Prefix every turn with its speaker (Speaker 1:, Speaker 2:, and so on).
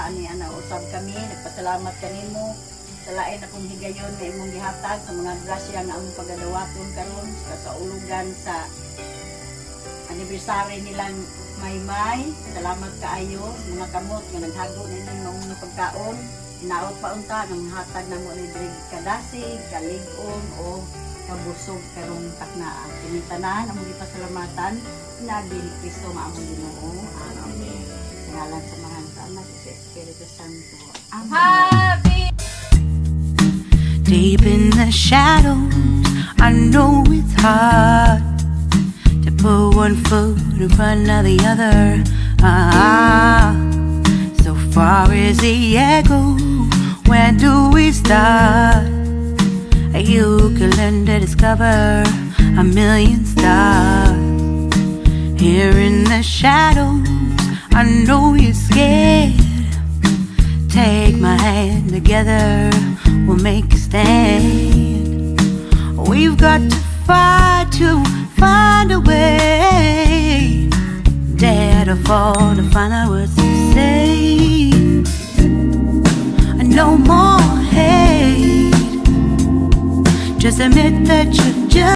Speaker 1: Ani ana usab kami nagpasalamat kanimo sa lain akong higayon nga imong gihatag sa mga grasya nga among pagadawaton karon sa kasaulugan sa anniversary nilang Maymay. Salamat kaayo sa mga kamot nga naghago nining maong pagkaon. Hinaot pa unta nga mahatag namo ni diri kadasig, kalig-on o kabusog karong taknaa. Kining tanan among gipasalamatan pinaagi ni Kristo nga among Ginoo. Amen. Sa ngalan sa Amahan, sa Anak, sa Espiritu Santo. Amen.
Speaker 2: Happy
Speaker 3: Deep in the shadows, I know it's hard to put one foot in front of the other. Ah, so far as the echo, where do we start? You can learn to discover a million stars. Here in the shadows, I know you're scared. Take my hand, together we'll make a stand. We've got to fight to find a way. Dare to fall to find out words to say. No more hate. Just admit that you're just.